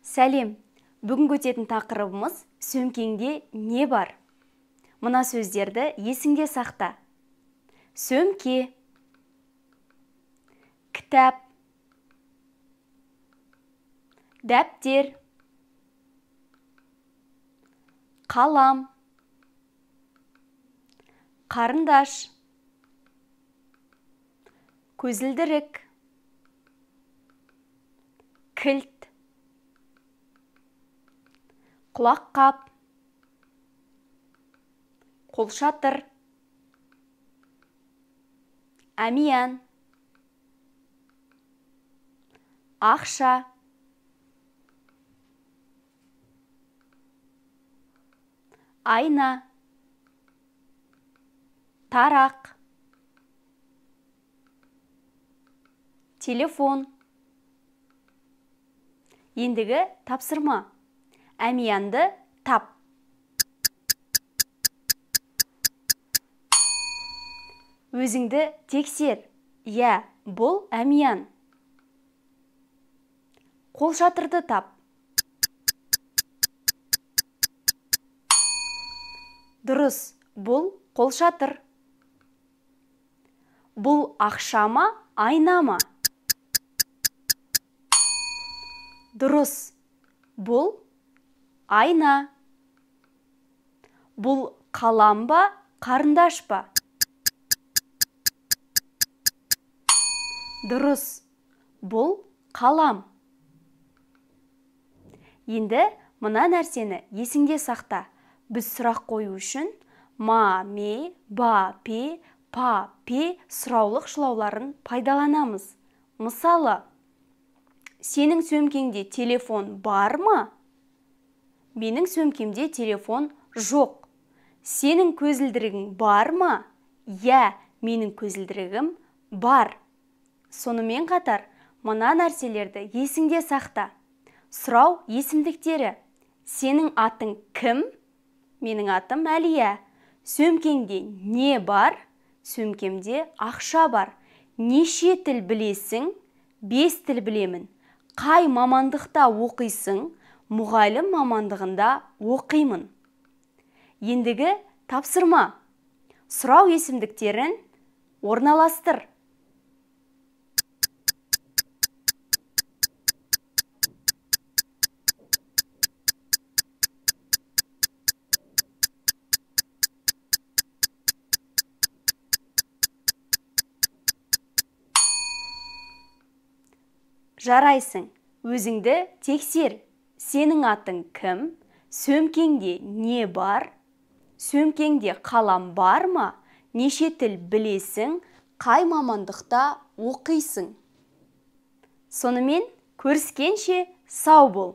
Сәлем! Бүгінгі өтетін тақырыбымыз сөмкеңде не бар? Мына сөздерді есіңде сақта. Сөмке, кітап, дәптер, қалам, қарындаш, көзілдірік, кілт, құлаққап, қолшатыр, әмиян, ақша, айна, тарақ, телефон. Ендігі тапсырма. Әмиянды тап. Өзіңді тексер. Иә, бұл әмиян. Қолшатырды тап. Дұрыс, бұл қолшатыр. Бұл ақша ма, айна ма? Дұрыс, бұл айна. Бұл қалам ба, қарындаш па? Дұрыс, бұл қалам. Енді мына нәрсені есіңде сақта. Біз сұрақ қою үшін ма, ме, ба, пе, па, пе сұраулық шылауларын пайдаланамыз. Мысалы, сенің сөмкеңде телефон бар ма? Менің сөмкемде телефон жоқ. Сенің көзілдірігің бар ма? Иә, менің көзілдірігім бар. Сонымен қатар, мына нәрселерді есіңде сақта. Сұрау есімдіктері. Сенің атың кім? Менің атым Әлия. Сөмкеңде не бар? Сөмкемде ақша бар. Неше тіл білесің? 5 тіл білемін. Қай мамандықта оқисың? Мұғалім мамандығында оқимын. Ендігі тапсырма. Сұрау есімдіктерін орналастыр. Жарайсың, өзіңді тексер. Сенің атың кім? Сөмкеңде не бар? Сөмкеңде қалам бар ма? Неше тіл білесің? Қай мамандықта оқисың? Сонымен көріскенше сау бол!